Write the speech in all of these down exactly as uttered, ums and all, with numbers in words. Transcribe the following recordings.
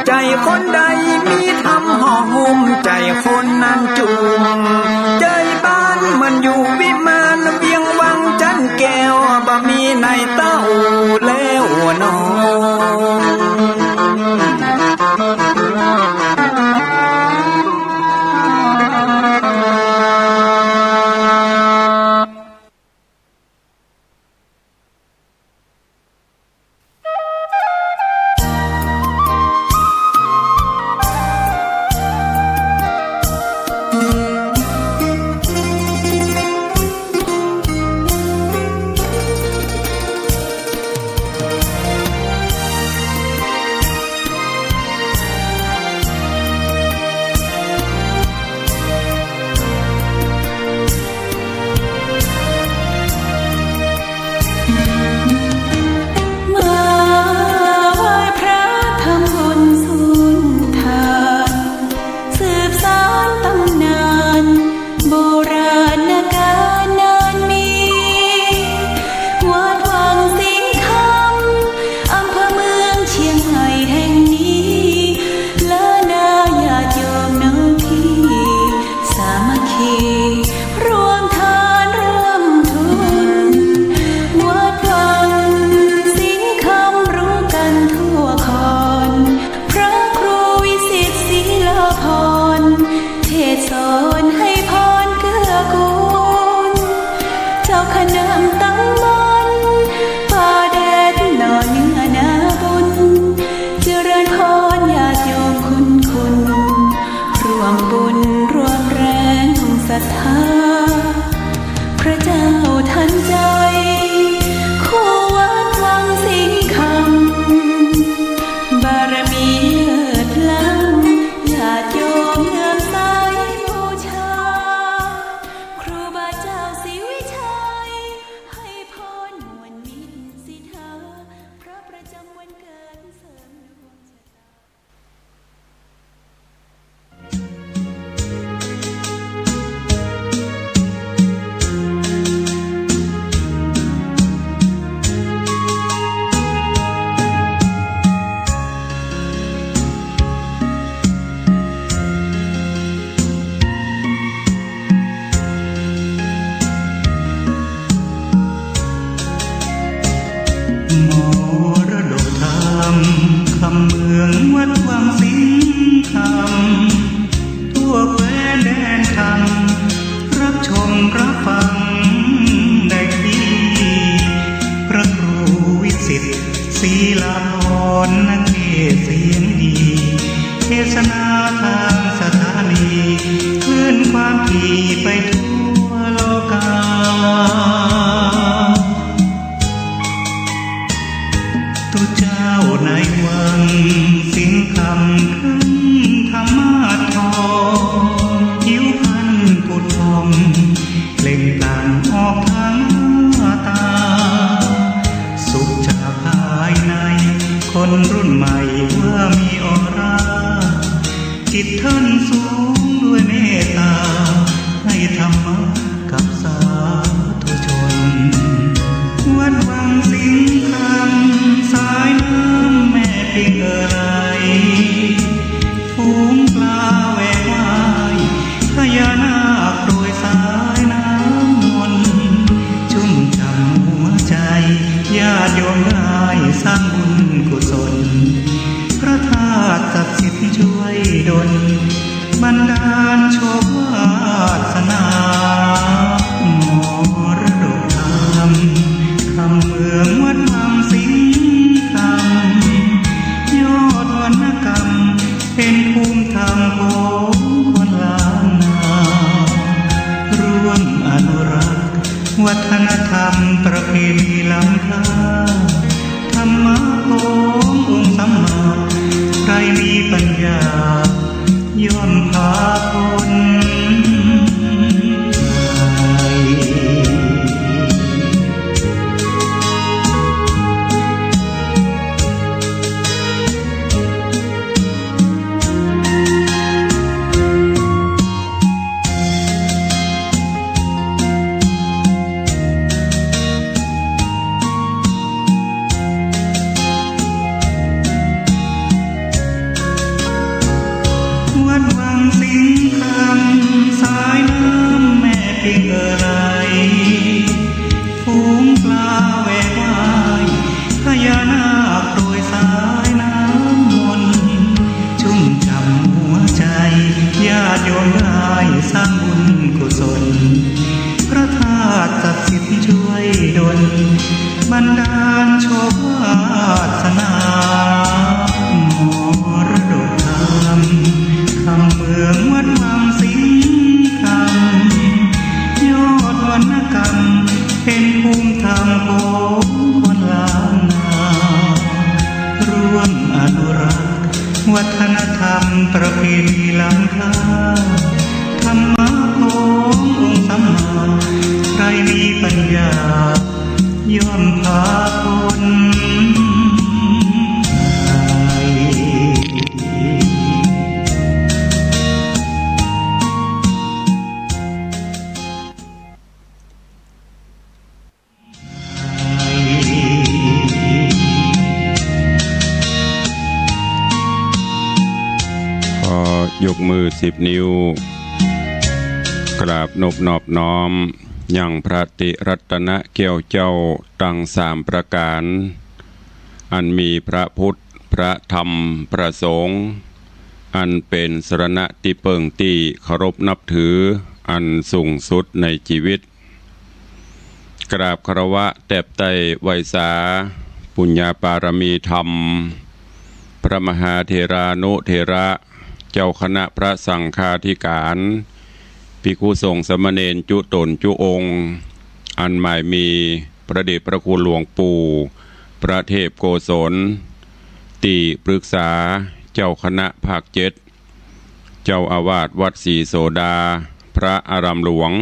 ใจ๋คนใดมีธรรมห่อหุ้ม ใจ๋คนนั้นจุ่มใจ๋บ้าน เหมือนอยู่วิมานเวียงวังจันแก้ว บ่มีในเต้าแล้วหนอ มาไหว้พระทำบุญสุนทาน สืบสานตำนานโบราณกาลนานมี วัดวังสิงห์คำ อำเภอเมืองเชียงใหม่แห่งนี้ และนาญาติโยมน้องพี่ สามัคคีร่วมทานร่วมทุน วัดวังสิงห์คำรู้กันทั่วคอน พระครูวิสิตศรีลาภรณ์ เทศน์สอนให้พรเกื้อกูล เจ้าคณะตำบลป่าแดดหล่อเนื้อนาบุญ เจริญพรญาติโยมคุณคุณ ร่วมบุญร่วมแรงศรัทธา พระเจ้าทันใจ คู่วัดวังสิงห์คำ บารมีเลิศล้ำ ญาติโยมเลื่อมใสบูชา ครูบาเจ้าศรีวิชัย ให้พรม่วนมิตรสิทธา พระประจำวันเกิดเสริมดวงชะตา มรดกธรรมคำเมืองวัดวังสิงห์คำ ทั่วแคว้นแดนธรรม รับชมรับฟังได้ที่ พระครูวิสิตศรีลาภรณ์ นักเทศน์เสียงดี เทศนาทางสถานี คลื่นความถี่ไปทั่วโลกา ตุ๊เจ้าในวังสิงห์คำ ครั้นธรรมาสน์ทอง ผิวพรรณผุดผ่อง เปล่งปลั่งออกทางหน้าตา สุขจากภายใน คนรุ่นใหม่ว่ามีออร่า จิตท่านสูงด้วยเมตตา ให้ธรรมะกับสาธุชน วัดวังสิงห์คำ สายน้ำแม่ปิงเอ่อไหล ฝูงปลาแหวกว่าย พญานาคโปรยสายน้ำมนต์ ชุ่มฉ่ำหัวใจ ญาติโยมได้สร้างบุญกุศล พระธาตุศักดิ์สิทธิ์ช่วยดล บันดาลโชควาสนา มรดกธรรมคำเมืองวัดวังสิงห์คำ ยอดวรรณกรรมเป็นภูมิธรรมของคนล้านนา ร่วมอนุรักษ์วัฒนธรรมประเพณีล้ำค่า ธรรมะขององค์สัมมา ใครมีปัญญา ย่อมพาพ้นภัย บันดาลโชควาสนา มรดกธรรม คำเมืองวัดวังสิงห์คำ ยอดวรรณกรรม เป็นภูมิธรรมของคนล้านนา ร่วมอนุรักษ์วัฒนธรรมประเพณีล้ำค่า ธรรมะขององค์สัมมา ใครมีปัญญา ย่อมพาพ้นภัย ขอยกมือสิบนิ้ว กราบนบนอบน้อม ยังพระติรัตนแก้วเจ้าตังสามประก๋าน อันมีพระพุทธ พระธรรม พระสงฆ์ อันเป๋นสรณะตี้เปิ้งตี้เคารพนับถือ อันสูงสุดในจีวิต กราบคารวะแตบไต้ไหว้สา ปุญญาปารมีธรรม พระมหาเถรานุเถระ เจ้าคณะพระสังฆาธิก๋าน ภิกขุสงฆ์สามเณรจุ๊ต๋นจุ๊องค์ อันหมายมีพระเดชพระคุณหลวงปู่ พระเทพโกศล ตี้ปรึกษาเจ้าคณะภาคเจ็ด เจ้าอาวาสวัดศรีโสดา พระอารามหลวง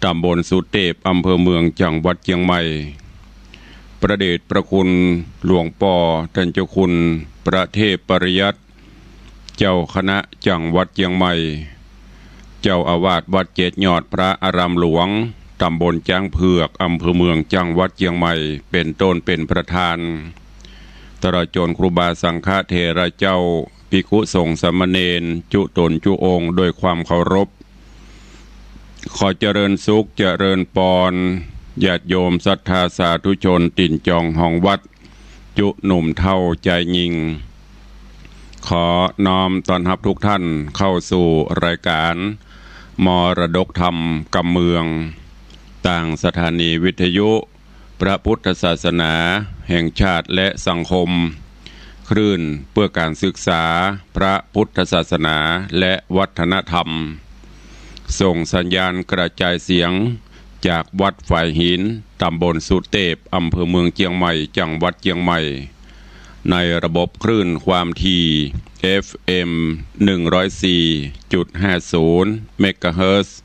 ต๋ำบลสุเตพ อำเภอเมือง จังหวัดเจียงใหม่ พระเดชพระคุณหลวงป้อต้านเจ้าคุณ พระเทพปริยัติ เจ้าคณะจังหวัดเจียงใหม่ เจ้าอาวาสวัดเจ็ดยอด พระอารามหลวง ต๋ำบลจ๊างเผือก อำเภอเมือง จังหวัดเจียงใหม่ เป๋นต้นเป๋นประธาน ตลอดจ๋นครูบาสังฆเถระเจ้า ภิกขุสงฆ์สามเณร จุ๊ต๋นจุ๊องค์ โดยความเคารพ ขอเจริญสุขเจริญปอน ญาติโยมศรัทธาสาธุชน ตี๋นจองฮองวัด จุ๊หนุ่มเฒ่าจายญิง ขอน้อมต้อนฮับทุกท่านเข้าสู่รายการมรดกธรรมกำเมือง ตางสถานีวิทยุพระพุทธศาสนาแห่งชาติและสังคม คลื่นเพื่อการศึกษาพระพุทธศาสนาและวัฒนธรรม ส่งสัญญาณกระจายเสียงจากวัดฝายหิน ต๋ำบลสุเตพ อำเภอเมืองเจียงใหม่ จังหวัดเจียงใหม่ ในระบบคลื่นความถี่ เอฟเอ็ม หนึ่งร้อยสี่จุดห้าศูนย์ เมกะเฮิรตซ์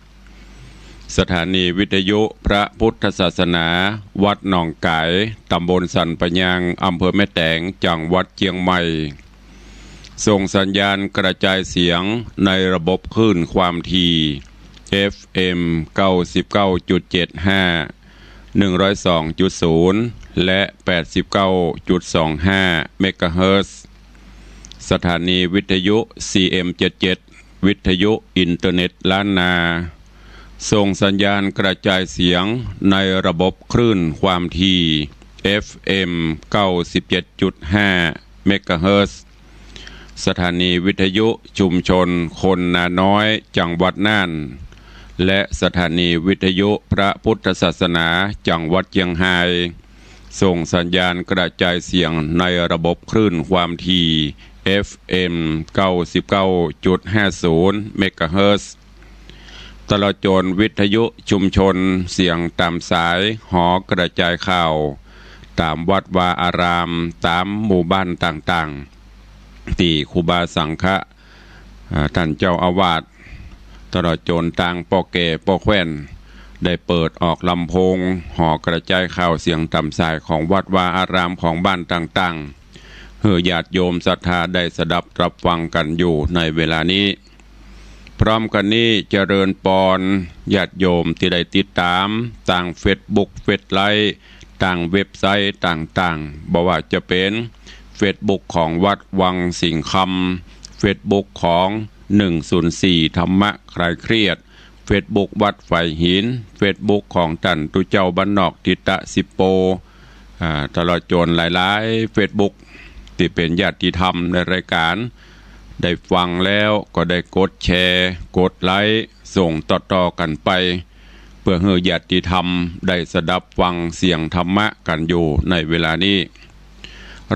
สถานีวิทยุพระพุทธศาสนา วัดหนองกาย ต๋ำบลสันป่ายาง อำเภอแม่แตง จังหวัดเจียงใหม่ ส่งสัญญาณกระจายเสียงในระบบคลื่นความถี่ เอฟเอ็ม เก้าสิบเก้าจุดเจ็ดห้า หนึ่งร้อยสองจุดศูนย์ และ แปดสิบเก้าจุดสองห้า เมกะเฮิรตซ์ สถานีวิทยุ ซีเอ็มเจ็ดเจ็ด วิทยุอินเทอร์เน็ตล้านนา ส่งสัญญาณกระจายเสียงในระบบคลื่นความถี่ เอฟเอ็ม เก้าสิบเจ็ดจุดห้า เมกะเฮิรตซ์ สถานีวิทยุชุมชนคนนาน้อย จังหวัดน่าน และสถานีวิทยุพระพุทธศาสนา จังหวัดเจียงฮาย ส่งสัญญาณกระจายเสียงในระบบคลื่นความถี่ เอฟเอ็ม เก้าสิบเก้าจุดห้าศูนย์ เมกะเฮิรตซ์ ตลอดจ๋นวิทยุชุมชนเสียงต๋ามสายหอกระจายข่าว ต๋ามวัดวาอาราม ต๋ามหมู่บ้านต่างๆ ตี้ครูบาสังฆะ อ่า ต้านเจ้าอาวาส ตลอดจ๋นตางป้อแก่ป้อแคว่น ได้เปิดออกลำโพงหอกระจายข่าวเสียงต๋ามสายของวัดวาอารามของบ้านต่างๆ หื้อญาติโยมศรัทธาได้สดับรับฟังกั๋นอยู่ในเวลานี้ พร้อมกั๋นนี้เจริญปอนญาติโยมตี้ได้ติดต๋ามตางเฟซบุ๊ก เฟซไลฟ์ ตางเว็บไซต์ต่างๆ บ่ว่าจะเป๋นเฟซบุ๊กของวัดวังสิงห์คำ เฟซบุ๊กของ หนึ่งศูนย์สี่ ธรรมะคลายเครียด เฟซบุ๊กวัดฝายหิน เฟซบุ๊กของต้านตุ๊เจ้าบ้านนอกทิตะสิบโป อ่า ตลอดจ๋นหลายๆ เฟซบุ๊กตี้เป๋นญาติธรรมในรายก๋าน ได้ฟังแล้วก็ได้กดแชร์ กดไลก์ ส่งต่อๆ กั๋นไป เปื้อหื้อญาติธรรมได้สดับฟังเสียงธรรมะกั๋นอยู่ในเวลานี้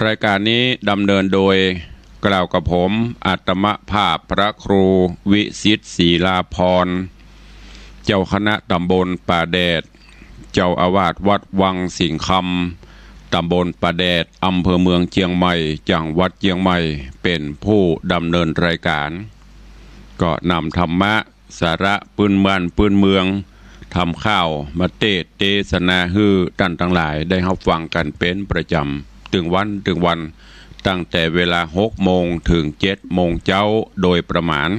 รายก๋านนี้ดำเนินโดย กล่าวกับผม อาตมาภาพพระครูวิสิทธิ์ ศิลาภรณ์ เจ้าคณะตำบลป่าแดด เจ้าอาวาสวัดวังสิงห์คำ ตำบลป่าแดด อำเภอเมืองเจียงใหม่ จังหวัดเจียงใหม่ เป๋นผู้ดำเนินรายก๋าน ก็นำธรรมะ สาระปื้นบ้านปื้นเมือง ธรรมข่าวมาเตสน์เตสนาหื้อต้านตังหลายได้ฮับฟังกั๋นเป๋นประจ๋ำ ตึงวันตึงวัน ตั้งแต่เวลาหกโมงเถิงเจ็ดโมงเจ๊าโดยประมาณ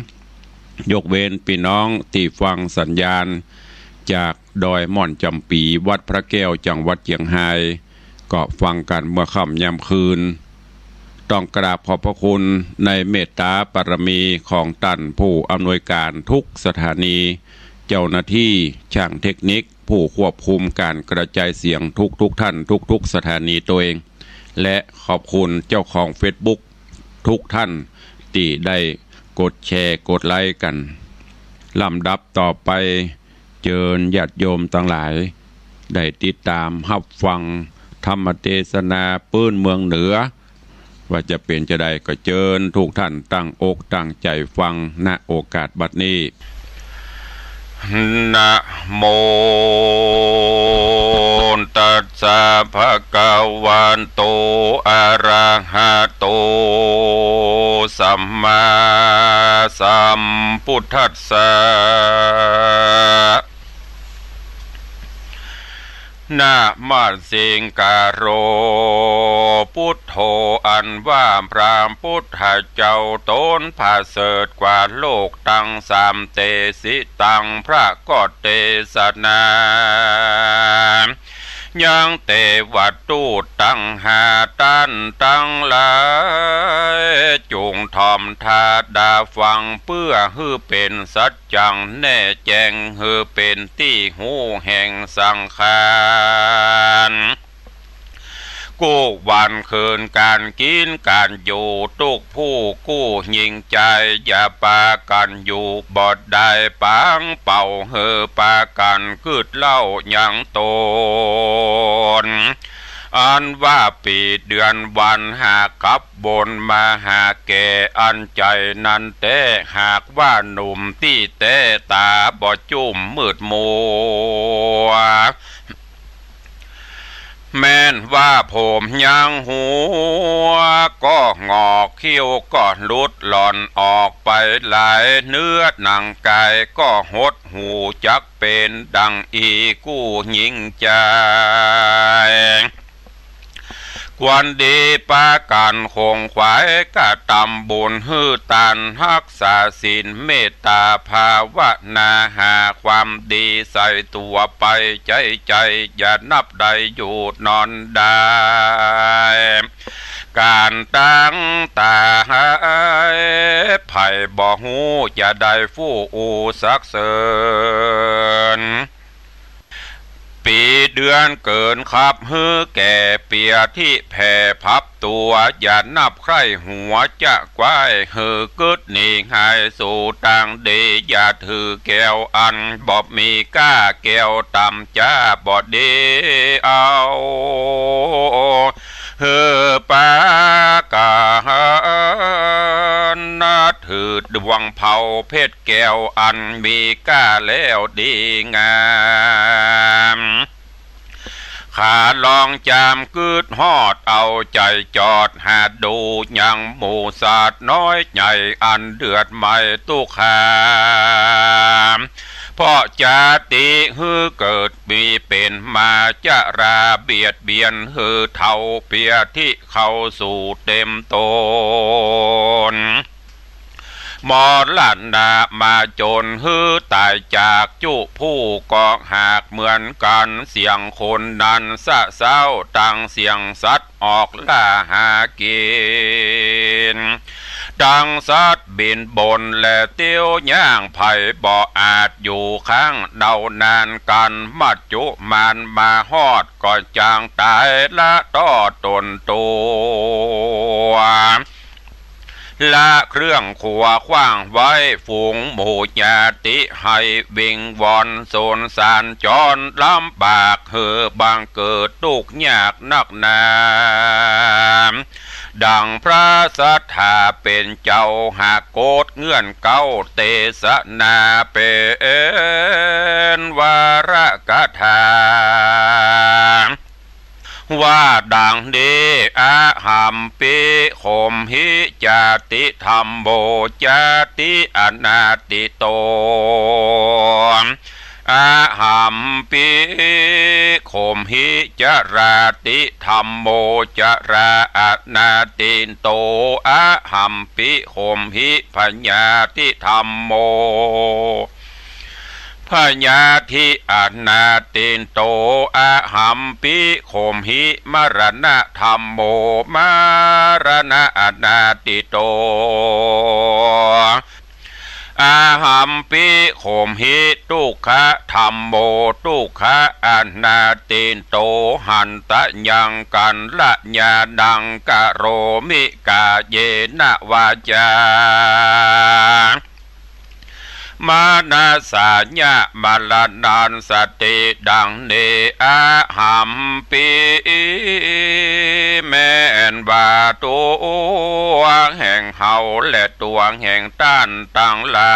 ยกเว้นปี้น้องตี้ฟังสัญญาณจากดอยม่อนจ๋ำปี๋ วัดพระแก้ว จังหวัดเจียงฮาย ก็ฟังกั๋นเมื่อค่ำยามคืน ต้องกราบขอบพระคุณในเมตต๋าบารมีของต้านผู้อำนวยก๋านทุกสถานี เจ้าหน้าตี้ จ้างเทคนิค ผู้ควบคุมก๋านกระจายเสียงทุกๆ ท่าน ทุกๆ สถานีตวย และขอบคุณเจ้าของเฟซบุ๊กทุกท่านตี้ได้กดแชร์กดไลก์กั๋น ลำดับต่อไป เจิญญาติโยมตังหลาย ได้ติดต๋ามฮับฟังธรรมเตสนาปื้นเมืองเหนือ ว่าจะเป๋นจาใด ก็เจิญทุกท่านตั้งอกตั้งใจ๋ฟัง ณ โอกาสบัดนี้ นะโมตัสสะ ภะคะวะโต อะระหะโต สัมมาสัมพุทธัสสะ นะมะสิงกาโร พุทโธ อันว่าพระพุทธเจ้าต๋นผะเสริฐกว่าโลกตังสาม เตสิตัง พระก็เตสนา ยังเตวทูตตังห้าต้านตังหลาย จุ่งถ่อมต๋าดาฟัง เปื้อหื้อเป๋นสัจจังแน่แจ้ง หื้อเป๋นตี้ฮู้แห่งสังขาร กู้วันคืนก๋านกิ๋นก๋านอยู่ ตุ๊กผู้กู้ญิงจาย อย่าปากั๋นอยู่บ่ได้ ปังเป่าหื้อปากั๋นกึ๊ดเล่ายังต๋น อันว่าปี๋เดือนวันหากกลับวนมาหาแก่ อันใจ๋นั้นแต๊ หากว่าหนุ่มตี้แต๊ ต๋าบ่จุ่มมืดมัว แม่นว่าผมยังหัวก็หงอก คิ้วก็หลุดหล่อนออกไปหลาย เนื้อหนังก๋ายก็หด หูจักเป๋นดังอี้กู้ญิงจาย ควรดีปากั๋นขงขวาย กระตำบุญหื้อตาน ฮักษาศีล เมตต๋าภาวนา หาความดีใส่ตั๋วไป ใจ๊ใจ๋อย่านับได้ อยู่นอนได้ ก๋านตั้งต๋าหาย ใผบ่ฮู้จะได้ฟู่อู้สักเสิญ ปี๋เดือนเกินขับหื้อแก่ เปียธิแผ่พับตั๋ว อย่านับใคร่หัวจะคว้าย หื้อกึ๊ดหนีหายสู่ตางดี อย่าถือแก้วอันบ่มีก้า แก้วต่ำจ้าบ่ดีเอา หื้อปากั๋นถือดวงเผาเพชรแก้วอันมีก้าแล้วดีงาม ขาลองจามกึ๊ดฮอด เอาใจ๋จอดหาดู ยังหมู่สัตว์น้อยใหญ่อันเดือดไหม้ตุ๊กข์หา เพราะจาติหื้อเกิดมีเป๋นมา จราเบียดเบียนหื้อเฒ่า เปียธิเข้าสู่เต็มต๋น มรณะมาจนหื้อต๋ายจากจุผู้ ก็หากเหมือนกั๋น เสี้ยงคนนั้นสะเซ้า ตังเสี้ยงสัตว์ออกล่าหากิ๋น ตังสัตว์บินบนและเตี้ยวย่าง ใผบ่อาจอยู่ข้างเดานานกั๋น มัจจุมานมาฮอด ก็จางต๋ายละต้อต๋นตั๋ว ละเครื่องขัวขว้างไว้ ฝูงหมู่ญาติหื้อวิงวอน สงสารจรลำบาก หื้อบังเกิดตุ๊กข์ยากนักหนา ดังพระสัตถาเป๋นเจ้าหากโกษเงื่อนเก๊า เตสนาเป๋นวรกถา ว่าดังนี้ อหัมปิ โขมหิ จาติธัมโม จาติอนาติโต อหัมปิ โขมหิ จราติธัมโม จราอนาติโต อหัมปิ โขมหิ พยาธิธัมโม พยาธิอนาติโต อหัมปิ โขมหิ มรณะธัมโม มรณะอนาติโต อหัมปิ โขมหิ ทุกขะธัมโม ทุกขะอนาติโต หันตะยัง กัลยาณัง กะโรมิ กาเยนะ วาจา มนัสสา ยะ มรณัสสติ ดังนี้ อหัมปิ แม่นว่าตวงแห่งเฮา และตวงแห่งต้านตังหลา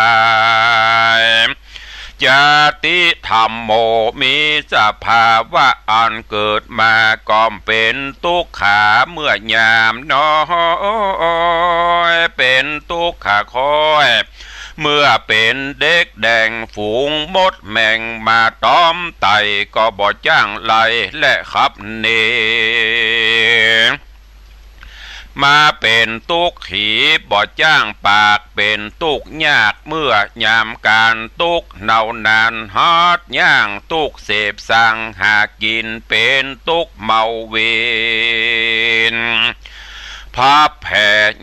ย จาติธัมโม มีสภาวะอันเกิดมาก็เป๋นตุ๊กขา เมื่อยามน้อยเป๋นตุ๊กขาค่อย เมื่อเป๋นเด็กแด่งฝูงมดแมงมาตอมไต่ ก็บ่จ้างไล่และขับหนี มาเป๋นตุ๊กขี บ่จ้างปาก เป๋นตุ๊กยาก เมื่อยามก๋านตุ๊กข์หนาวนาน ฮัดย่างตุ๊กข์เสพสังหากิ๋น เป๋นตุ๊กข์เมาเวร พลัดแผล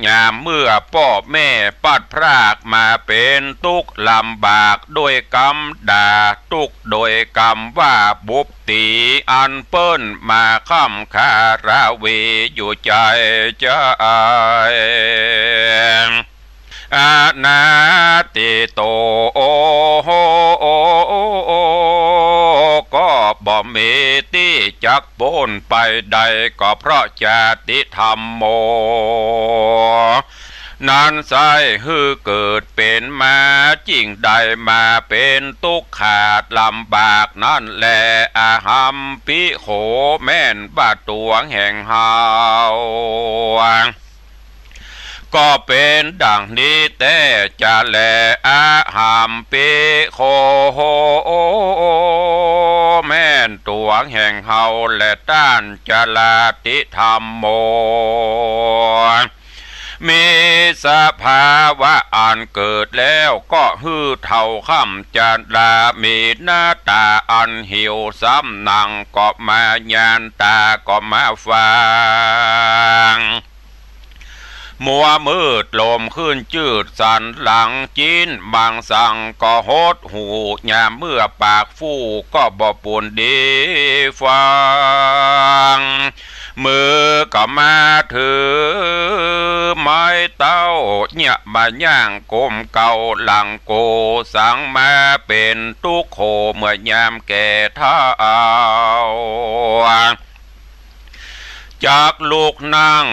ยามเมื่อป้อแม่พลัดพรากมา เป๋นตุ๊กข์ลำบาก ด้วยกำด่า ตุ๊กข์ด้วยกำว่าบุบตี๋ อันเปิ้นมาค้ำคาราวีอยู่ใจ๋ใจ๋ อนาติโต ก็บ่มีตี้จักป๊นไปได้ ก็เพราะจาติธัมโม นั้นใช้หื้อเกิดเป๋นมา จึ่งได้มาเป๋นตุ๊กขาลำบากนั้นแล อหัมปิโข แม่นว่าตวงแห่งเฮา ก็เป๋นดังนี้แต๊จะแล อหัมปิโข แม่นตวงแห่งเฮาแล ต้าน จราติธัมโม มีสภาวะอันเกิดแล้วก็หื้อเฒ่าค่ำจรา มีหน้าต๋าอันหิว ซ้ำหนังก็มาหยาน ต๋าก็มาฟาง มัวมืด ลมขึ้นจืด สันหลังจิ๊น มังสังก็หดหู่ ยามเมื่อปากฟู่ก็บ่ปูนดีฟัง มือก็มาถือไม้เต๊า เยียะบ่าย่างก้มเก้าหลังโก สังมาเป๋นตุ๊กข์โข เมื่อยามแก่เฒ่า จักลุกนั่ง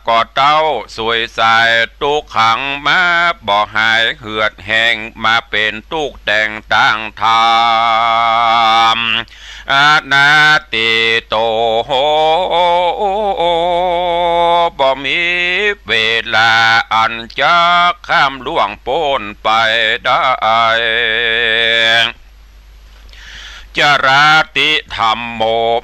ก็เต๊าสุยสาย ตุ๊กขังมาบ่หายเหือดแห้ง มาเป๋นตุ๊กข์แต่งต่างธรรม อนาติโต บ่มีเวลาอันจักข้ามล่วงป๊นไปได้ จราติธัมโม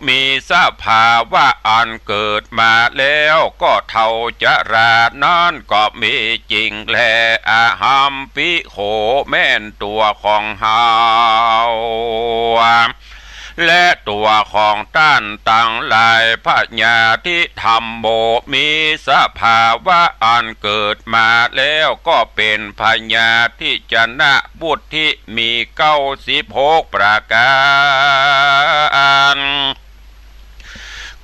มีสภาวะอันเกิดมาแล้วก็เฒ่าจรา นั้นก็มีจริงแล อหัมปิโข แม่นตั๋วของเฮา และตั๋วของต้านตังหลาย พยาธิธัมโม มีสภาวะอันเกิดมาแล้วก็เป๋นพยาธิจนะวุฒิ มีเก้าสิบหกประก๋าน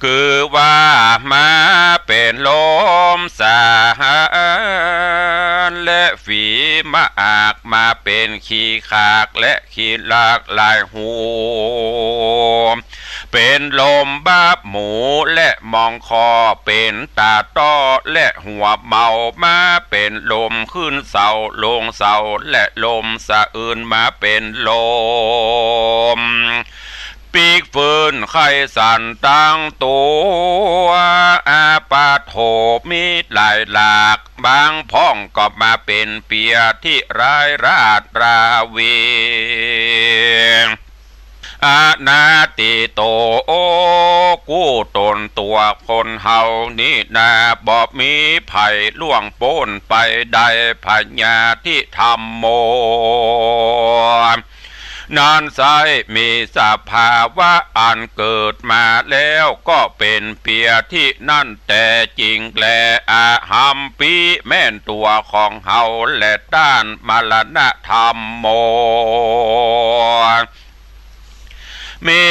คือว่ามาเป๋นลมสา มะอากมาเป๋นขี้ขากและขี้ลากหลายหู เป๋นลมบาปหมูและมองคอ เป๋นต๋าต้อและหัวเมา มาเป๋นลมขึ้นเสาลงเสา และลมสะอื้นมาเป๋นลม ปิ๊กฟื้นไข้สันตังตั๋ว อาปาโถมีหลายหลาก บางพ่องก็มาเป๋นเปียที่ร้ายราดราวี อนาติโต กู้ต๋นตั๋วคนเฮานี้นา บ่มีใผล่วงป๊นไปได้ พยาธิธัมโม นั้นไซร้มีสภาวะอันเกิดมาแล้วก็เป๋นเปียที่นั้นแต๊จริงแล อหัมปิ แม่นตั๋วของเฮาแลต้าน มรณะธัมโม มี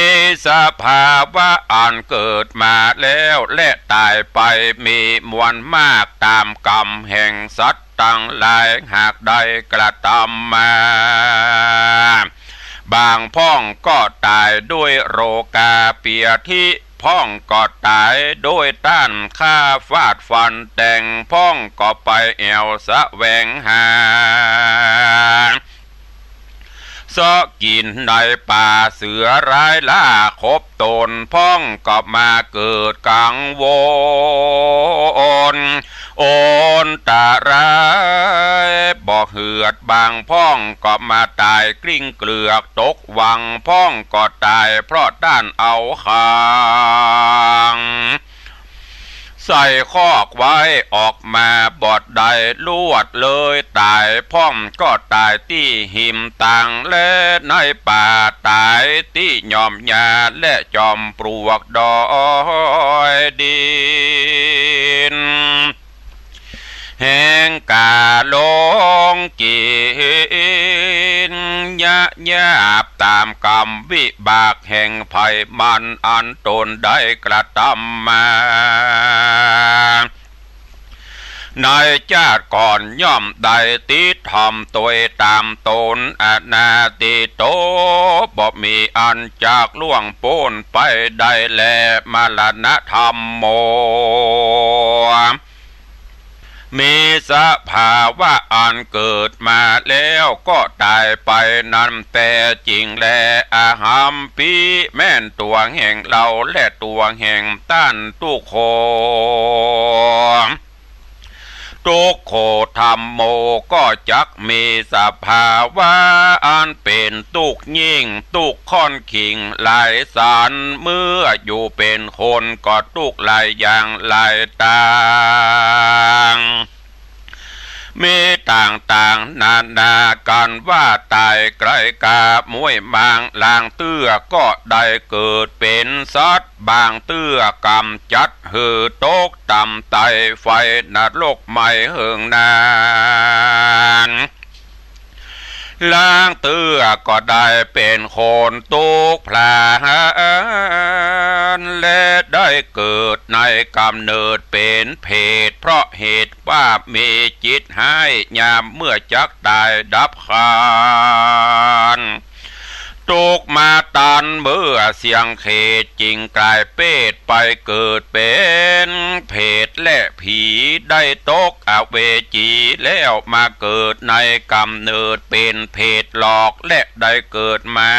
สภาวะอันเกิดมาแล้วและต๋ายไป มีมวลมากต๋ามกรรมแห่งสัตว์ตังหลายหากได้กระตำมา บางพ่องก็ต๋ายด้วยโรคาเปียธิ พ่องก็ต๋ายด้วยต้านฆ่าฟาดฟันแตง พ่องก็ไปแอ่วแสวงหา เซาะกิ๋นในป่าเสือร้ายล่าขบตน พ่องก็มาเกิดกังวล อันตรายบ่เหือด บางพ่องก็มาต๋ายกลิ้งเกลือกตกวัง พ่องก็ต๋ายเพราะต้านเอาขัง ใส่คอกไว้ออกมาบ่ได้ ลวดเลยต๋าย พ่องก็ต๋ายตี้หิมตาง และในป่าต๋ายตี้หย่อมหญ้า และจอมปลวกดอยดิน แหงก๋าลงกิ๋นยะหยาบต๋ามกรรมวิบากแห่งใผมันอันตนได้กระตำมา ในจาติก่อนย่อมได้ติดถ่อมตวยต๋ามต๋น อนาติโต บ่มีอันจักล่วงป๊นไปได้แล มรณะธัมโม มีสภาวะอันเกิดมาแล้วก็ต๋ายไปนั้นแต๊จริงแล อหัมปิ แม่นตั๋วแห่งเฮาและตั๋วแห่งต้านทุกคน ทุกโขธัมโม ก็จักมีสภาวะอันเป๋นตุ๊กข์ยิ่ง ตุ๊กข์ค่อนขิงหลายสัน เมื่ออยู่เป๋นคนก็ตุ๊กข์หลายอย่างหลายตาง มีต่างๆ นานากั๋นว่าต๋ายใก้กาม้วยมาง ลางเตื้อก็ได้เกิดเป๋นสัตว์ บางเตื้อกำจัดหื้อตกต่ำใต้ไฟนรกไหม้เหิงนาน ลางเตื้อก็ได้เป๋นคนตุ๊กข์พลาน และได้เกิดในก๋ำเนิดเป๋นเปรต เพราะเหตุว่ามีจิตฮ้าย ยามเมื่อจักต๋ายดับขัน ตุ๊กข์มาตันเมื่อเสี้ยงเขต จึงก๋ายเปรตไปเกิดเป๋นเปรตและผี ได้ตกอเวจีแล้วมาเกิดในก๋ำเนิดเป๋นเปรตหลอก และได้เกิดมา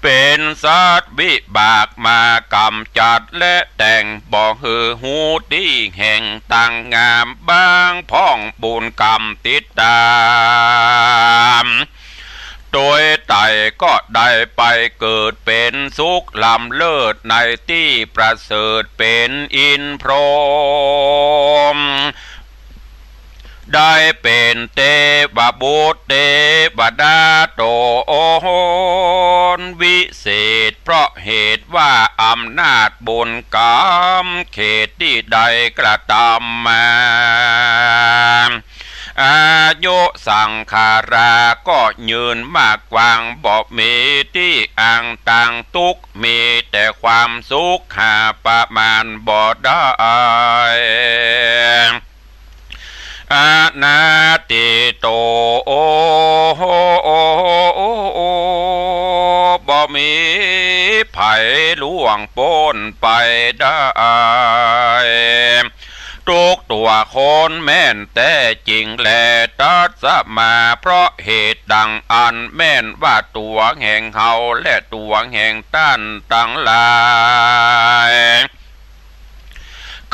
เป๋นสัตว์ วิบากมากำจัดและแต่งบ่หื้อฮู้ตี้แห่งตางงาม บางพ่องบุญกำติดต๋าม ตวยไต่ก็ได้ไปเกิดเป๋นสุขล้ำเลิศในตี้ประเสริฐเป๋นอินทร์พรหม ได้เป๋นเตวบุตรเตวดาต๋นวิเศษ เพราะเหตุว่าอำนาจบุญกำเขตตี้ได้กระตำมา อายุสังขาราก็ยืนมากกว้าง บ่มีตี้อังตางตุ๊กข์ มีแต่ความสุขหาประมาณบ่ได้ อนัตถิโต บ่มีใผล่วงป๊นไปได้ ทุกตัวคนแม่นแต๊จริงแล ตัสมา เพราะเหตุดังอั้นแม่นว่าตัวแห่งเฮาและตัวแห่งต้านตังหลาย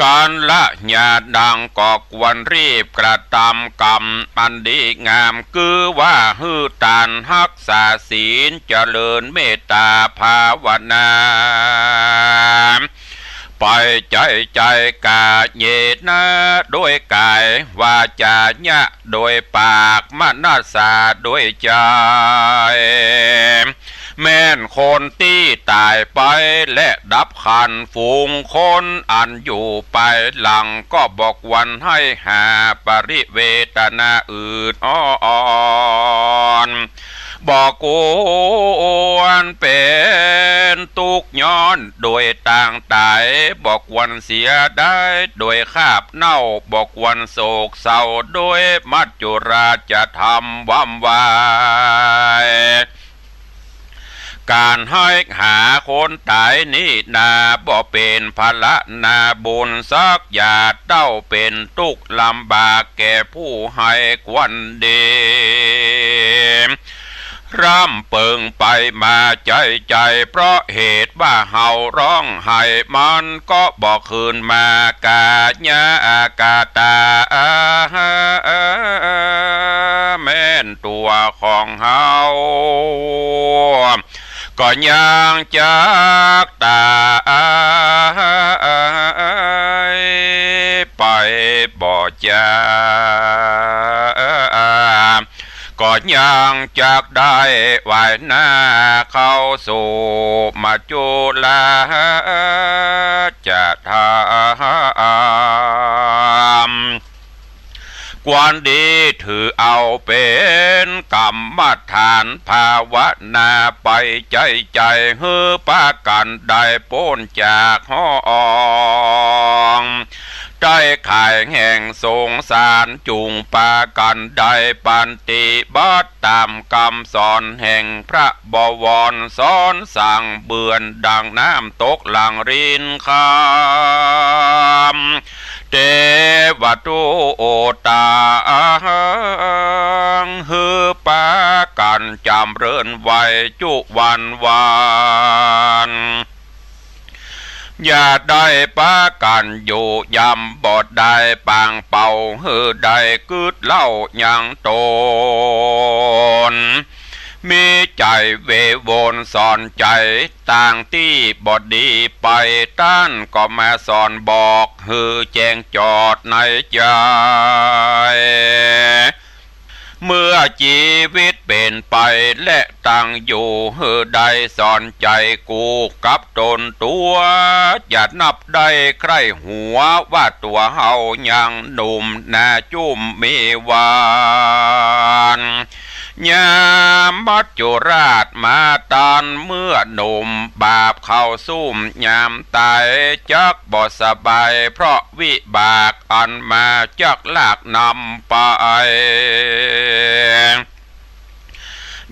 กัลยาณัง ก็ควรรีบกระตำกรรมอันดีงาม คือว่าหื้อตาน ฮักษาศีล เจริญเมตตาภาวนา ไปใจ๋ใจ๋ กาเยนะ โดยก๋าย วาจานะ โดยปาก มนัสสา โดยใจ๋ แม่นคนตี้ต๋ายไป และดับขันธ์ ฝูงคนอันอยู่ไปหลัง ก็บ่ควรหื้อหาปริเวทนาอื่นอ่อน บ่ควรเป๋นตุ๊กข์ย้อนโดยตางต๋าย บ่ควรเสียดายโดยคราบเน่า บ่ควรโศกเศร้าโดยมัจจุราชธรรมวำวาย ก๋านหื้อหาคนต๋ายนี้นา บ่เป๋นผละนาบุญสักหยาดเต้า เป๋นตุ๊กข์ลำบากแก่ผู้หื้อควรดี ร่ำเปิงไปมาใจ๋ใจ๋ เพราะเหตุว่าเฮาร้องไห้มันก็บ่คืนมา กายะกตา แม่นตัวของเฮา ก็ยังจักต๋ายไปบ่จา ก็ยังจักได้ไหว้หน้าเข้าสู่มัจจุราชธรรม ควรดีถือเอาเป๋นกรรมฐานภาวนาไปใจ๋ใจ๋ หื้อปากั๋นได้ป๊นจากห้อง ได้ขายแห่งสงสาร จุ่งปากั๋นได้ปฏิบัติต๋ามกำสอนแห่งพระบวร สอนสั่งเบือนดังน้ำตกหลั่งรินคำ เตวะตุโอตัง หื้อปากั๋นจ๋ำเริญไหวจุวันวัน อย่าได้ปากั๋นอยู่ย่ำบ่ได้ปางเป่า หื้อได้กึ๊ดเล่ายังต๋น มีใจ๋เววนสอนใจ๋ตางตี้บ่ดีไป ต้านก็มาสอนบอกหื้อแจ้งจอดในใจ๋ เมื่อจีวิตเป๋นไปและตังอยู่ หื้อได้สอนใจ๋กู้กับต๋นตั๋ว อย่านับได้ใคร่หัวว่าตั๋วเฮายังหนุ่มหน้าจุ่มมีวัน ยามมัจจุราชมาตันเมื่อหนุ่ม บาปเข้าซุ่มยามต๋าย จักบ่สบายเพราะวิบากอันมาจักลากนำไป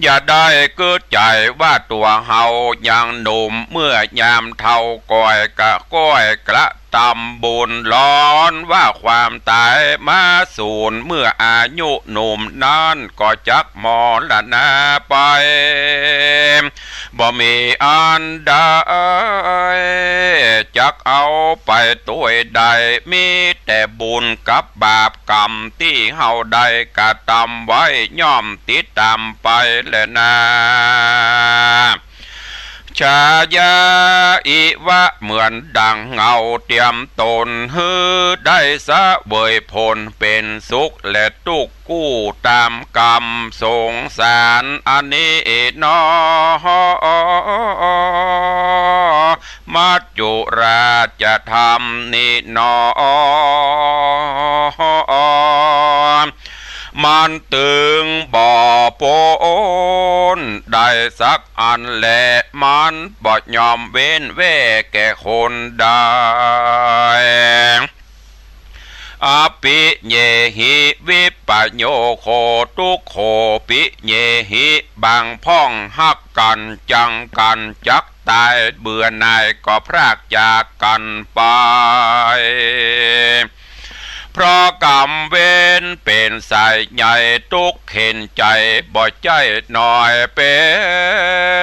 อย่าได้กึ๊ดใจ๋ว่าตั๋วเฮายังหนุ่ม เมื่อยามเฒ่าก่อยกะก้อยกระตำบุญ ร้อนว่าความต๋ายมาสูน เมื่ออายุหนุ่มนั้นก็จักมรณาไป บ่มีอันใดจักเอาไปตวยได้ มีแต่บุญกับบาปกรรมตี้เฮาได้กระตำไว้ย่อมติดต๋ามไปแลนา ชายาอิวะ เหมือนดังเงาเตียมต๋น หื้อได้เสวยผลเป๋นสุขและตุ๊กข์กู้ต๋ามกรรมสงสารอันนี้หนอ มัจจุราชธรรมนี้หนอ มันตึงบ่ป๊นได้สักอันแล มันบ่ยอมเว้นแว่แก่คนใด อปิเยหิ วิปปะโยโค ทุกโข ปิเยหิ บางพ่องฮักกั๋น จังกั๋น จักต๋าย เบื่อหน่าย ก็พรากจากกั๋นไป เพราะก๋รรมเวรเป๋นสายใหญ่ ตุ๊กเข็ญใจ๋บ่ใจ้น้อย เป๋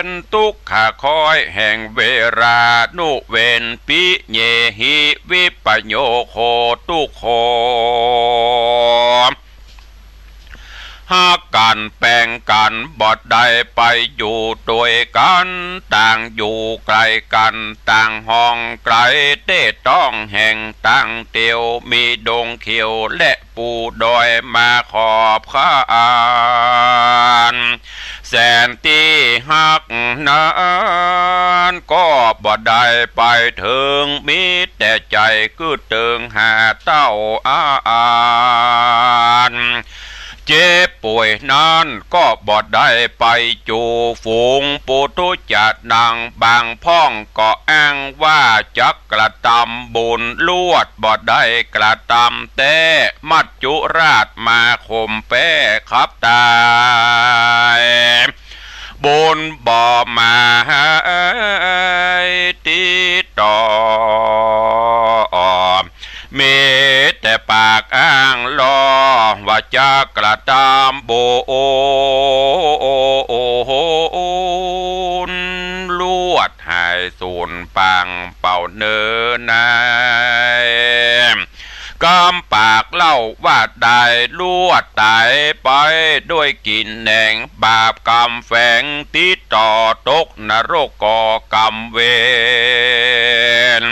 นตุ๊กขะคอยแห่งเวรานุเวร ปิเยหิ วิปปะโยโค ทุกโข ฮักกั๋นแป๋งกั๋น บ่ได้ไปอยู่ตวยกั๋น ต่างอยู่ไก๋กั๋น ต่างห้องไก๋ เต๊ต้องแห่งต่างเตียว มีดงเขียวและ ปูดอยมาขอบขาน แสนตี้ฮักนั้นก็บ่ได้ไปเถิง มีแต่ใจ๋กึ๊ดเติงหาเต้าอาอัน เจ็บป่วยนั้นก็บ่ได้ไปจู๋ฝูง ปุถุชะนัง บางพ่องก็อ้างว่าจัก กระตำบุญลวดบ่ได้กระตำแต๊ มัจจุราชมาข่มแป๊ขับต๋าย บุญบ่มาหื้อติดต่อ มีแต่ปากอ้างลอ ว่าจักกระตำบุญลวด หายสูญปางเป่าเนินใน กำปากเล่าว่าได้ลวดต๋ายไป ด้วยกิ๋นแหนงบาปกรรมแฝง ติดต่อตกนรกก่อกรรมเวร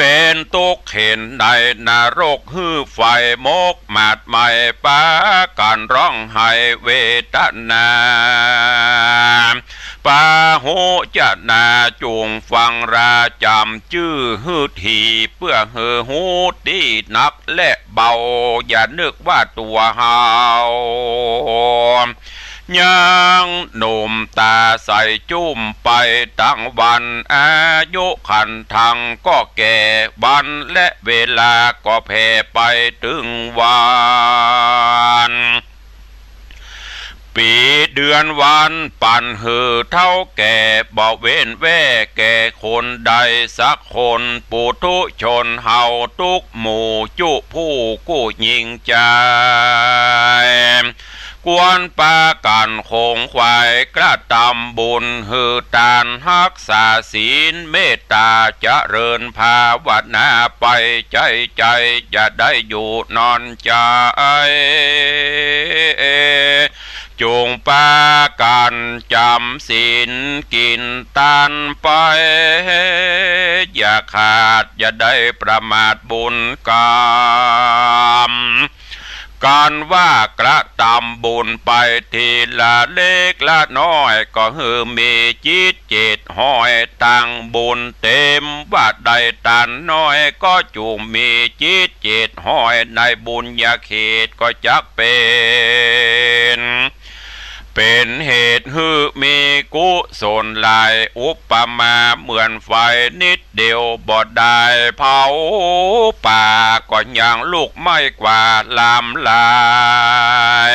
เป๋นตุ๊กข์เข็ญในนรก หื้อไฟมกหมาดไหม้ ปากั๋นฮ้องไห้เวทนา ปาหุจนาจุ่งฟังราจ๋ำจื้อหื้อถี่ เปื้อหื้อฮู้ตี้หนักและเบา อย่านึกว่าตั๋วเฮา ยังหนุ่มต๋าใสจุ้มไปตังวัน อายุขันธังก็แก่ วันและเวลาก็แผ่ไปตึงวัน ปี๋เดือนวันปั๋นหื้อเฒ่าแก่ บ่เว้นแว่แก่คนใดสักคน ปุถุชนเฮาตุ๊กหมู่จุผู้กู้ยิ่งใจ๋ กวนปากั๋นขงขวายกระตำบุญ หื้อตานฮักษาศีล เมตต๋าเจริญภาวนาไป ใจ๋ใจ๋อย่าได้อยู่นอนใจ๋ จุ่งปากั๋นจ๋ำศีลกิ๋นตานไป อย่าขาดอย่าได้ประมาทบุญกรรม กั๋นว่ากระตำบุญไปทีละเล็กละน้อย ก็หื้อมีจิตเจ็ดห้อยตังบุญเต๋ม ว่าได้ตานน้อยก็จุ่งมีจิตเจ็ดห้อย ในบุญญาเขตก็จักเป๋น เป๋นเหตุหื้อมีกุศลหลาย อุปมาเหมือนไฟนิดเดียวบ่ได้เผาป่า ก็ยังลุกไหม้กว่าลามหลาย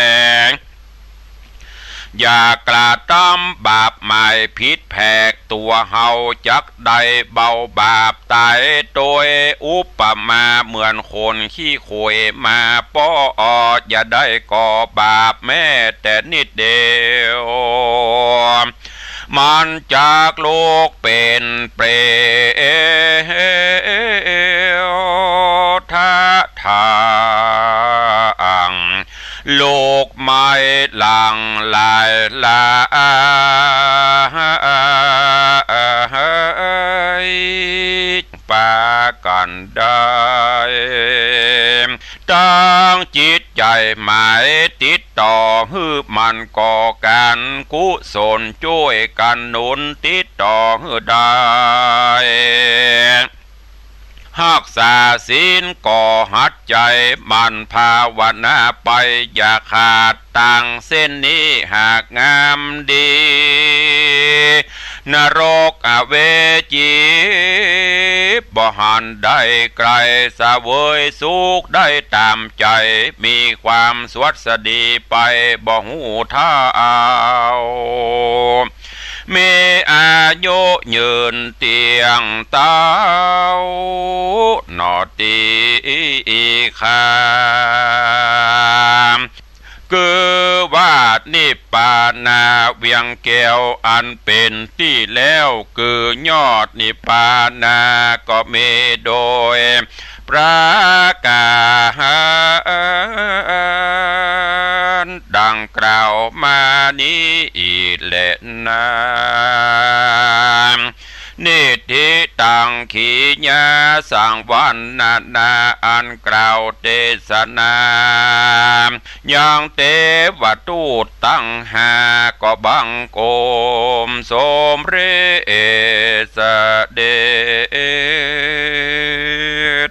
อย่ากระตำบาปหมายผิดแผก ตั๋วเฮาจักได้เบาบาปต๋ายโตย อุปมาเหมือนคนขี้ข่วยมาป้อ อย่าได้ก่อบาปแม้แต่นิดเดียว มันจักลุกเป๋นเปรตทะทาง ลุกไหม้หลั่งไหลละอาย ปากั๋นได้ ตั้งจิตใจ๋หมายติดต่อหื้อมันก่อก๋านกุศล จ้วยกั๋นหนุนติดต่อหื้อได้ ฮักษาศีลก็หัดใจ๋หมั่นภาวนาไป อย่าขาดตังเส้นนี้หากงามดี นรกอเวจี บ่หันได้ไกล เสวยสุขได้ต๋ามใจ๋ มีความสวัสดีไปบ่ฮู้เท่า มีอายุยืนเตี้ยงเต๊า หนอตี้ข้า คือว่านิพพานาเวียงแก้วอันเป๋นตี้แล้ว คือยอดนิพพานาก็มีโดยประก๋านดังกล่าวมานี้แลนา นิทธิตัง ขีญา สังวรรณนา อันกล่าวเตสนา ยังเตวทูตตังห้า ก็บังคมสมเร็จเสด็จ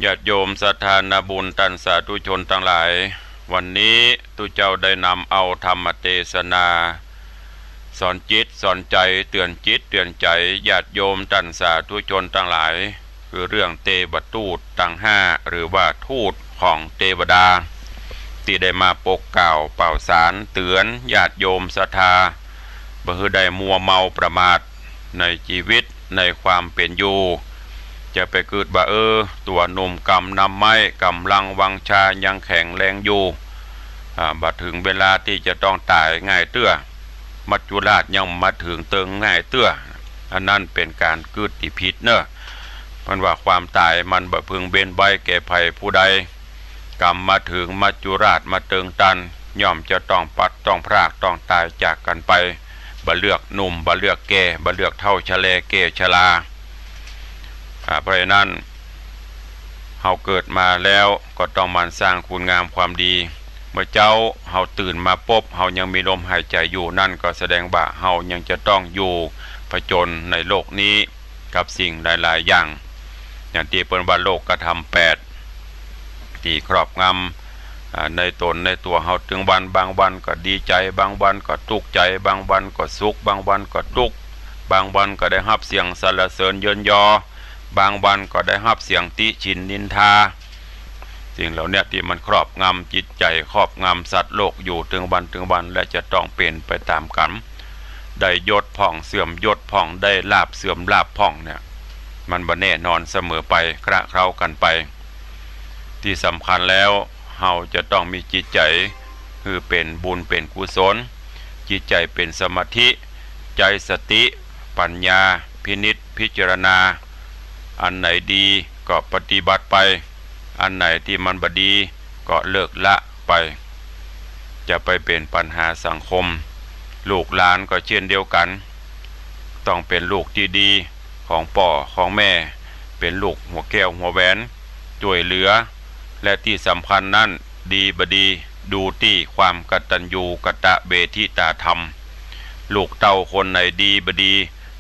ญาติโยมศรัทธานาบุญต้านสาธุชนตังหลาย วันนี้ตุ๊เจ้าได้นำเอาธรรมเตสนา สอนจิตสอนใจ๋ เตื๋อนจิตเตื๋อนใจ๋ญาติโยมต้านสาธุชนตังหลาย คือเรื่องเตวทูตตังห้า หรือว่าทูตของเตวดา ตี้ได้มาปกเกล้าเป่าสารเตื๋อนญาติโยมศรัทธา บ่หื้อได้มัวเมาประมาทในจีวิตในความเป๋นอยู่ จะไปกึ๊ดว่า เออ ตั๋วหนุ่มก๋ำน้ำไม้ ก๋ำลังวังชายังแข็งแรงอยู่ อ่า บ่เถิงเวลาตี้จะต้องต๋ายง่ายเตื้อ มัจจุราชยังบ่เถิงเติงง่ายเตื้อ อันนั้นเป๋นก๋านกึ๊ดตี้ผิดเน่อ เปิ้นว่าความต๋ายมันบ่พึงเว้นไว้แก่ใผผู้ใด ก๋ำมาเถิงมัจจุราชมาเติงตัน ย่อมจะต้องพลัดต้องพรากต้องต๋ายจากกั๋นไป บ่เลือกหนุ่ม บ่เลือกแก่ บ่เลือกเฒ่าชะแลแก่ชรา อ่า เพราะฉะนั้น เฮาเกิดมาแล้วก็ต้องหมั่นสร้างคุณงามความดี เมื่อเจ๊าเฮาตื่นมาปุ๊บ เฮายังมีลมหายใจ๋อยู่ นั่นก็แสดงว่าเฮายังจะต้องอยู่ผจญในโลกนี้กับสิ่งหลายๆ อย่าง อย่างตี้เปิ้นว่าโลกธรรมแปด ตี้ครอบงำ อ่า ในต๋นในตั๋วเฮาตึงวัน บางวันก็ดีใจ๋ บางวันก็ตุ๊กข์ใจ๋ บางวันก็สุข บางวันก็ตุ๊กข์ บางวันก็ได้ฮับเสียงสรรเสริญเยินยอ บางวันก็ได้ฮับเสียงติฉิ่นนินทา สิ่งเหล่าเนี้ยตี้มันครอบงำจิตใจ๋ ครอบงำสัตว์โลกอยู่ตึงวันตึงวัน และจะต้องเป๋นไปต๋ามกั๋น ได้ยศพ่องเสื่อมยศพ่อง ได้ลาภเสื่อมลาภพ่องเนี่ย มันบ่แน่นอนเสมอไป คละเคล้ากั๋นไป ตี้สำคัญแล้ว เฮาจะต้องมีจิตใจ๋หื้อเป๋นบุญเป๋นกุศล จิตใจ๋เป๋นสมาธิ ใจ๊สติปัญญาพินิจพิจารณา อันไหนดีก็ปฏิบัติไป อันไหนตี้มันบ่ดีก็เลิกละไป จะไปเป๋นปัญหาสังคม ลูกหลานก็เช่นเดียวกั๋น ต้องเป๋นลูกตี้ดีของป้อของแม่ เป๋นลูกหัวแก้วหัวแหวน จ้วยเหลือ และตี้สำคัญนั้น ดีบ่ดี ดูตี้ความกตัญญูกตเวทิตาธรรม ลูกเต้าคนไหนดีบ่ดี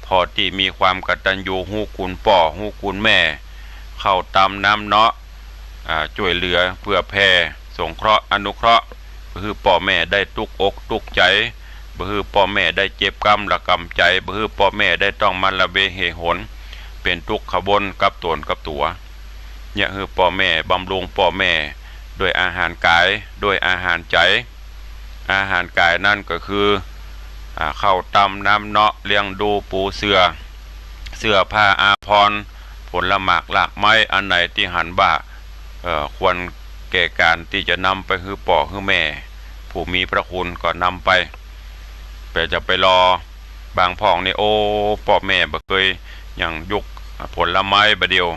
ผ่อตี้มีความกตัญญู ฮู้คุณป้อฮู้คุณแม่ เข้าต๋ามน้ำเนาะ อ่า จ้วยเหลือเผื่อแผ่ สงเคราะห์อนุเคราะห์ บ่หื้อป้อแม่ได้ตุ๊กอกตุ๊กใจ๋ บ่หื้อป้อแม่ได้เจ็บกำระกำใจ๋ บ่หื้อป้อแม่ได้ต้องมาละเวเหหน เป๋นตุ๊กข์ขวนกับต๋นกับตั๋ว เยียะหื้อป้อแม่ บำรุงป้อแม่ด้วยอาหารก๋าย ด้วยอาหารใจ๋ อาหารก๋ายนั้นก็คือ อ่า เข้าต๋ามน้ำเนาะ เลี้ยงดูปูเสื่อ เสื้อผ้าอาภรณ์ ผลหมากรากไม้ อันไหนตี้หันว่า เอ่อ ควรแก่ก๋านตี้จะนำไปหื้อป้อหื้อแม่ ผู้มีพระคุณก็นำไป แต่จะไปรอ บางพ่องนี่ โอ้ ป้อแม่บ่เกยหยังยุกผลไม้บ่าเดี่ยว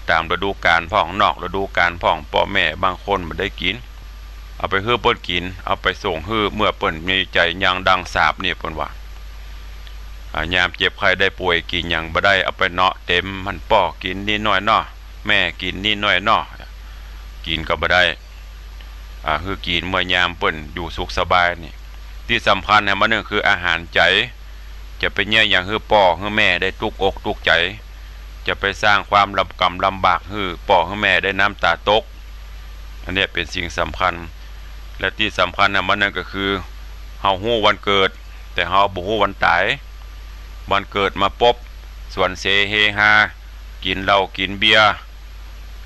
ต๋ามฤดูกาลพ่อง นอกฤดูกาลพ่อง ป้อแม่บางคนบ่ได้กิ๋น เอาไปหื้อเปิ้นกิ๋น เอาไปส่งหื้อ เมื่อเปิ้นมีใจ๋ยังดังสาปนี่ เปิ้นว่า อ่า ยามเจ็บไข้ได้ป่วยกิ๋นหยังบ่ได้ เอาไปเนาะ เต๋มหั้น ป้อกิ๋นนิดหน้อยเนาะ แม่กิ๋นนิดหน้อยเนาะ กิ๋นก็บ่ได้ อ่า หื้อกิ๋นเมื่อยามเปิ้นอยู่สุขสบายนี่ ตี้สำคัญแหมอันนึ่งคืออาหารใจ๋ จะไปเยียะหยังหื้อป้อหื้อแม่ได้ตุ๊กอกตุ๊กใจ๋ จะไปสร้างความลำ กำลำบากหื้อป้อหื้อแม่ได้น้ำต๋าตก อันเนี้ยเป๋นสิ่งสำคัญ และตี้สำคัญแหมอันนึ่งก็คือ เฮาฮู้วันเกิด แต่เฮาบ่ฮู้วันต๋าย วันเกิดมาปุ๊บ สวนเสเฮฮา กิ๋นเหล้ากิ๋นเบียร์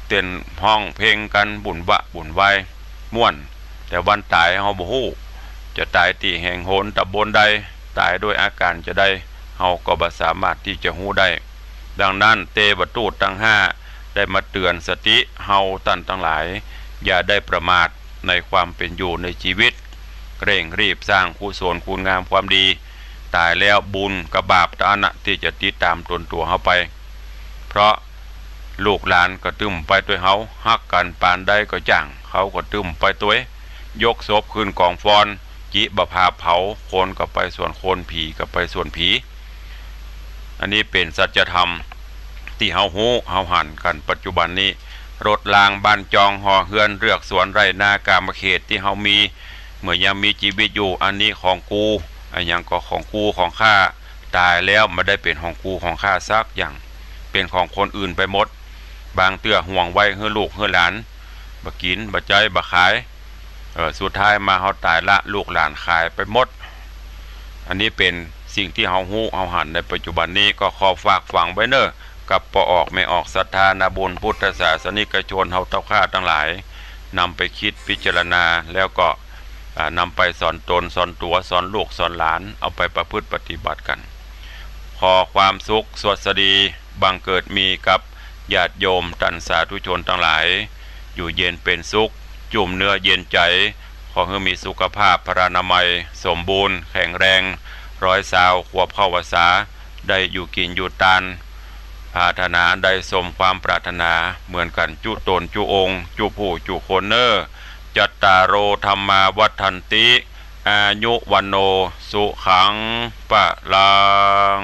เต้นฮ้องเพลงกั๋นบุ่นวะบุ่นวายม่วน แต่วันต๋ายเฮาบ่ฮู้ จะต๋ายตี้แห่งหนต๋ำบลใด ต๋ายด้วยอาก๋านจาใด เฮาก็บ่สามารถตี้จะฮู้ได้ ดังนั้นเตวทูตตังห้าได้มาเตื๋อนสติเฮาต้านตังหลาย อย่าได้ประมาทในความเป๋นอยู่ในจีวิต เร่งรีบสร้างกุศลคุณงามความดี ต๋ายแล้วบุญกับบาปตะอั้นนะตี้จะติดต๋ามตนตั๋วเฮาไป เพราะลูกหลานก็ตึงไปตวยเฮา ฮักกั๋นปานใดก็จ้าง เขาก็ตึงไปตวย ยกศพขึ้นก๋องฟอน จิบ่ผาบเผา คนก็ไปส่วนคน ผีก็ไปส่วนผี อันนี้เป๋นสัจธรรมตี้เฮาฮู้เฮาหันกั๋นปัจจุบันนี้ รถรางบ้านจองหอเฮือนเฮือกสวนไร่นากามเขตตี้เฮามี เมื่อยังมีจีวิตอยู่ อันนี้ของกู อะหยังก็ของกูของข้า ต๋ายแล้วบ่ได้เป๋นของกูของข้าสักอย่าง เป๋นของคนอื่นไปหมด บางเตื้อห่วงไว้หื้อลูกหื้อหลาน บ่กิ๋นบ่ใจ๊บ่ขาย เออ สุดท้ายมาเฮาต๋ายละ ลูกหลานขายไปหมด อันนี้เป๋นสิ่งตี้เฮาฮู้เฮาหันในปัจจุบันนี้ ก็ขอฝากฝังไว้เน่อ กับป้อออกแม่ออกศรัทธานาบุญพุทธศาสนิกชนเฮาเต้าข้าตังหลาย นำไปกึ๊ดพิจารณา แล้วก็ อ่า นำไปสอนตนสอนตั๋ว สอนลูกสอนหลาน เอาไปประพฤติปฏิบัติกั๋น ขอความสุขสวัสดีบังเกิดมีกับญาติโยมต้านสาธุชนตังหลาย อยู่เย็นเป๋นสุข จุ่มเนื้อเย็นใจ๋ ขอหื้อมีสุขภาพพลานามัยสมบูรณ์แข็งแรง ร้อยซาวขวบเข้าพรรษา ได้อยู่กิ๋นอยู่ตาน ปรารถนาได้สมความปรารถนาเหมือนกั๋นจุตนจุองค์ จุผู้จุคนเน่อ จัตตาโร ธัมมา วัฑฒันติ อายุ วัณโณ สุขัง พลัง